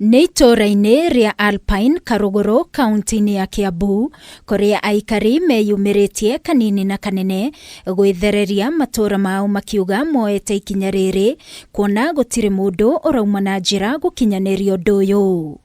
Nĩ itũũra-inĩ rĩa Alpine, Karũgũrũ, kaunti-inĩ ya Kiambu, kũrĩa aikari meyumĩrĩtie kanini na kanene gwĩthereria matũũra mao makiuga moete ikinya rĩrĩ kuona gũtirĩ mũndũ ũrauma na njĩra gũkinyanĩria ũndũ ũyũ.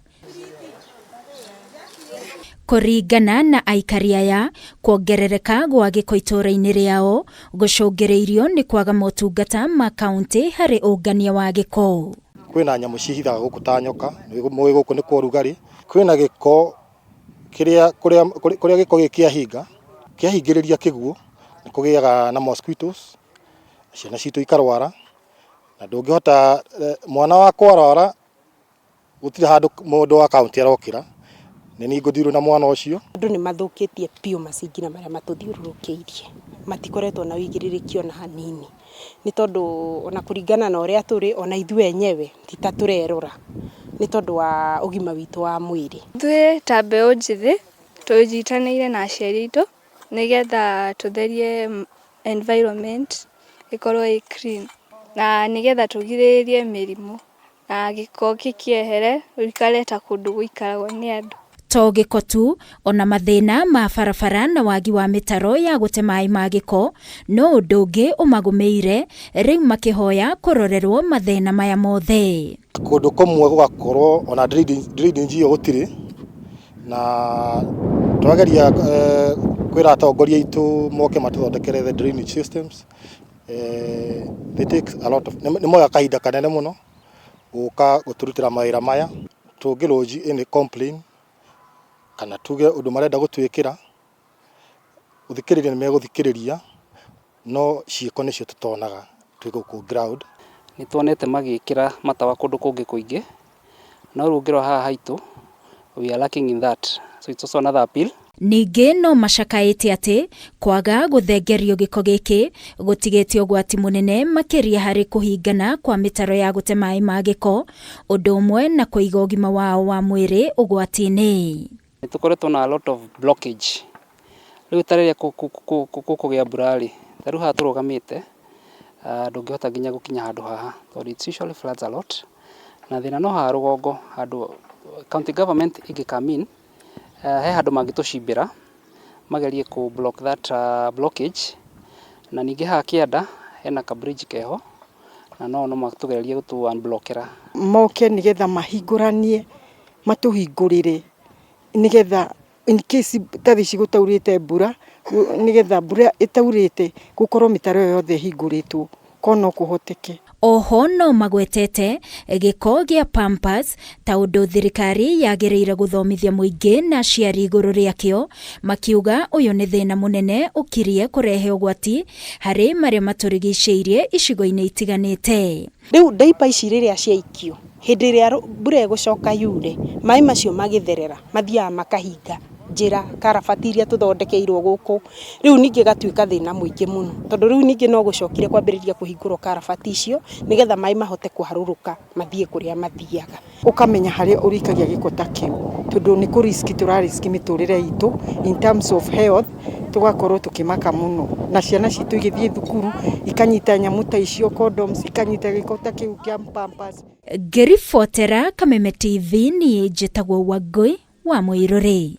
Kũringana na aikari aya, kuongerereka gwa gĩko itũũra-inĩ rĩao gũcũngĩrĩirio nĩ kwaga motungata ma kauntĩ harĩ ũngania wa gĩko. Kwĩna nyamũ cihithaga gũkũ ta nyoka, mũĩ gũkũ nĩ kwa ũrugarĩ. Kwĩna gĩko kĩrĩa kũrĩa kũrĩa gĩko gĩkĩ kĩahinga, kĩahingĩrĩria kĩguũ, nĩ kũgĩaga na mosquitoes, ciana citũ ikarwara, na ndũngĩhota mwana wakwa arwara gũtirĩ handũ mũndũ wa kaũntĩ arokĩra, nĩ niĩ ngũthiũrũra na mwana ũcio. Andũ nĩ mathũkĩtie biũ macingira marĩa matũthiũrũrũkĩirie, matikoretwo na ũigĩrĩrĩki ona hanini, nĩ tondũ ona kũringana na ũrĩa tũrĩ ona ithuĩ enyewe ti ta tũrerora, nĩ tondũ wa ũgima witũ wa mwĩrĩ. Ithuĩ ta mbeũ njĩthĩ tũnyitanĩire na aciari aitũ nĩgetha tũtherie environment ĩkorwo ĩ clean na nĩgetha tũgirĩrĩrie mĩrimũ. Na gĩko gĩkĩehere gũikare ta kũndũ gũikaragwo nĩ andũ. To gĩko tu, ona mathĩna ma barabara na wagi wa mĩtaro ya gũte maĩ ma gĩko no ũndũ ũngĩ ũmagũmĩire, rĩu makĩhoya kũrorerwo mathĩna maya mothe. Kũndũ kũmwe gũgakorwo ona drainage ĩyo gũtirĩ, na twageria kwĩra atongoria aitũ moke matũthondekere the drainage systems, They take a lot of, nĩ moyaga kahinda kanene mũno gũka gũtũrutĩra mawĩra maya. Tũngĩ lodge any complain kana tuge ũndũ marenda gũtwĩkĩra, gũthikĩrĩria nĩ megũthikĩrĩria, no ciĩko nĩcio tũtonaga twĩ gũkũ ground. Nĩ tuonete magĩkĩra matawa kũndũ kũngĩ kũingĩ, no rĩu ũngĩrora haha haitũ, we are lacking in that, so it's also another appeal. Ningĩ no macakaĩte atĩ kwaga gũthengerio gĩko gĩkĩ gũtigĩte ũgwati mũnene makĩria harĩ kũhingana kwa mĩtaro ya gũte maĩ ma gĩko, ũndũ ũmwe na kũiga ũgima wao wa mwĩrĩ ũgwati-inĩ. Nĩ tũkoretwo na a lot of blockage, rĩu ta rĩrĩa gũkũgĩa mbura rĩ, ta rĩu haha tũrũgamĩte, ndũngĩhota nginya gũkinya handũ haha tondũ it usually floods a lot, na thĩna no haha rũgongo handũ county government ĩngĩ come in, he handũ mangĩtũcimbĩra magerie kũ block that blockage, na ningĩ haha kĩanda hena ka bridge keho, na no matũgererie gũtũ unblockera. Moke nĩgetha mahingũranie, matũhingũrĩre nĩgetha in case ta thaa ici gũtaurĩte mbura, nĩgetha mbura ĩtaurĩte gũkorwo mĩtaro ĩyo yothe ĩhingũrĩtwo, korwo no kũhoteke. Oho no magwetete gĩko gĩa Pampers ta ũndũ thirikari yagĩrĩire gũthomithia mũingĩ na aciari igũrũ rĩakĩo, makiuga ũyũ nĩ thĩna mũnene ũkirie kũrehe ũgwati harĩ marĩa matũrigicĩirie icigo-inĩ itiganĩte. Rĩu diaper ici rĩrĩa ciaikio, hĩndĩ ĩrĩa mbura ĩgũcoka yure, maĩ macio magĩtherera mathiaga makahinga njĩra karabati iria tũthondekeirwo gũkũ, rĩu ningĩ ĩgatuĩka thĩna mũingĩ mũno, tondũ rĩu ningĩ no gũcokire kwambĩrĩria kũhingũrwo karabati icio, nĩgetha maĩ mahote kũharũrũka mathiĩ kũrĩa mathiaga. Ũkamenya harĩa ũrĩikagia gĩko ta kĩu, tondũ nĩ kũ risk tũra risk mĩtũrĩre itũ in terms of health, tũgakorwo tũkĩmaka mũno, na ciana citũ igĩthiĩ thukuru ikanyita nyamũ ta icio condoms, ikanyita gĩko ta kĩu kĩa pampers. Ngĩribotera Kameme TV niĩ njĩtagwo Wangũi wa Mũirũrĩ.